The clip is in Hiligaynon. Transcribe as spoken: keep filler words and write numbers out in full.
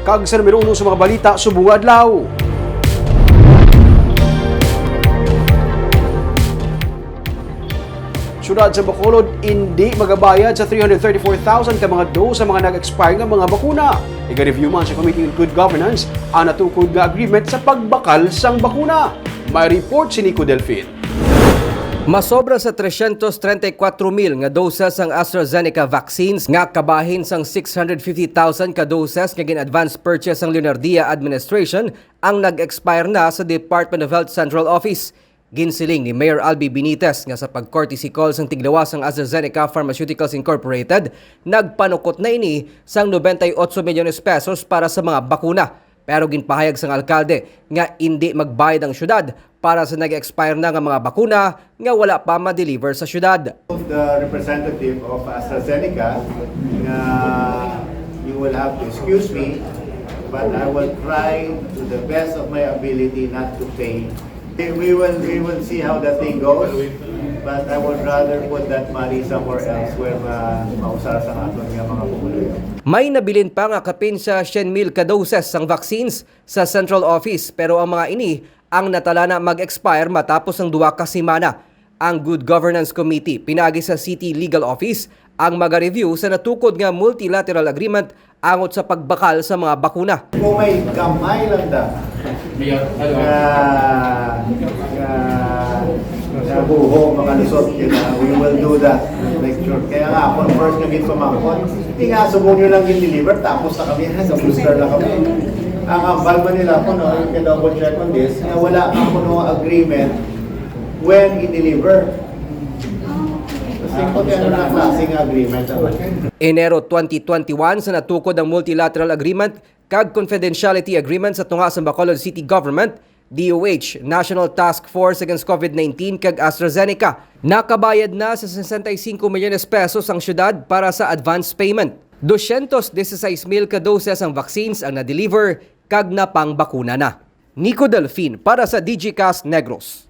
Kag sa numero uno sa mga balita subong nga adlaw. Siyudad sa Bacolod, indi magabayad sa three hundred thirty-four thousand ka mga dose sa mga nag-expire nga mga bakuna. Iga-review man sa Committee on Good Governance ang natukod nga agreement sa pagbakal sang bakuna. May report si Nico Delfin. Masobra sa tresyentos trenta y kuwatro mil nga doses ang AstraZeneca vaccines nga kabahin sang six hundred fifty thousand ka doses nga gin-advance purchase sang Leonardia administration ang nag-expire na sa Department of Health Central Office. Ginsiling ni Mayor Albi Benitez nga sa pag-courtesy call sang tiglawas sang AstraZeneca Pharmaceuticals Incorporated, nagpanukot na ini sang nobenta y otso milyones pesos para sa mga bakuna. Pero ginpahayag sang alkalde nga indi magbayad ang syudad para sa nag-expire na nga mga bakuna nga wala pa ma-deliver sa syudad. The representative of AstraZeneca, nga you will have to excuse me, but I will try to the best of my ability not to pay. We will, we will see how the thing goes, but I would rather put that money somewhere else where ma-, mausar sa aton nga mga pumuluyo. May nabilin pa nga kapin sa syen mil ka doses sang vaccines sa central office, pero ang mga ini ang natala na mag-expire matapos ang duha ka semana. Ang Good Governance Committee pinaagi sa City Legal Office ang maga-review sa natukod nga multilateral agreement angot sa pagbakal sa mga bakuna. Kung may gamay lang da nga, nga, nga buho, makalusot, yun na, we will do that. Make sure. Kaya nga ako, first na gid pamangkon, hindi nga, subong nyo lang gin-deliver, tapos na kami, sa booster na kami. Ang ambal man nila ko, no, you can double check on this, na wala pa kuno agreement when i-deliver. Kasi kung ano na klaseng agreement naman. Enero twenty twenty-one sa natukod ang multilateral agreement kag confidentiality agreement sa tunga sa Bacolod City Government, D O H, National Task Force Against COVID nineteen kag AstraZeneca. Nakabayad na sa sesenta y cinco milyones pesos ang syudad para sa advance payment. Dosyentos dieciséis mil ka doses ang vaccines ang na-deliver kag napangbakuna na. Nico Delfin para sa Digicast Negros.